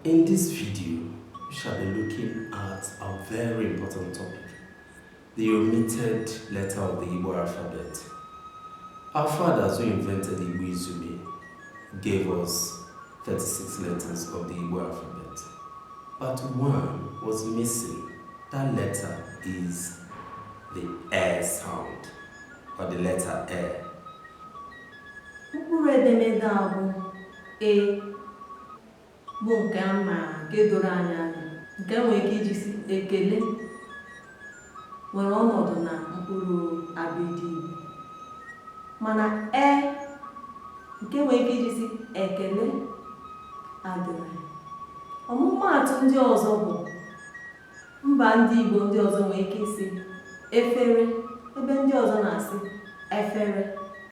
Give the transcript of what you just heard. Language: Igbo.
In this video, we shall be looking at a very important topic, the omitted letter of the Igbo alphabet. Our fathers who invented Igbo Izugbe gave us 36 letters of the Igbo alphabet, but one was missing. That letter is the E sound, or the letter E. Mkpụrụ edemede a bụ E bụ nke a maara, nke doro anya anya, nke nwere ike iji si ekele, nwere ọnọdụ na mkpụrụ abịdị Igbo, mana E nke nwere ike iji si ekele adịrị. Ọmụmaatụ ndị ọzọ bụ mba ndị Igbo ndị ọzọ nwere ike isi efere, ebe ndị ọzọ na-asị efere.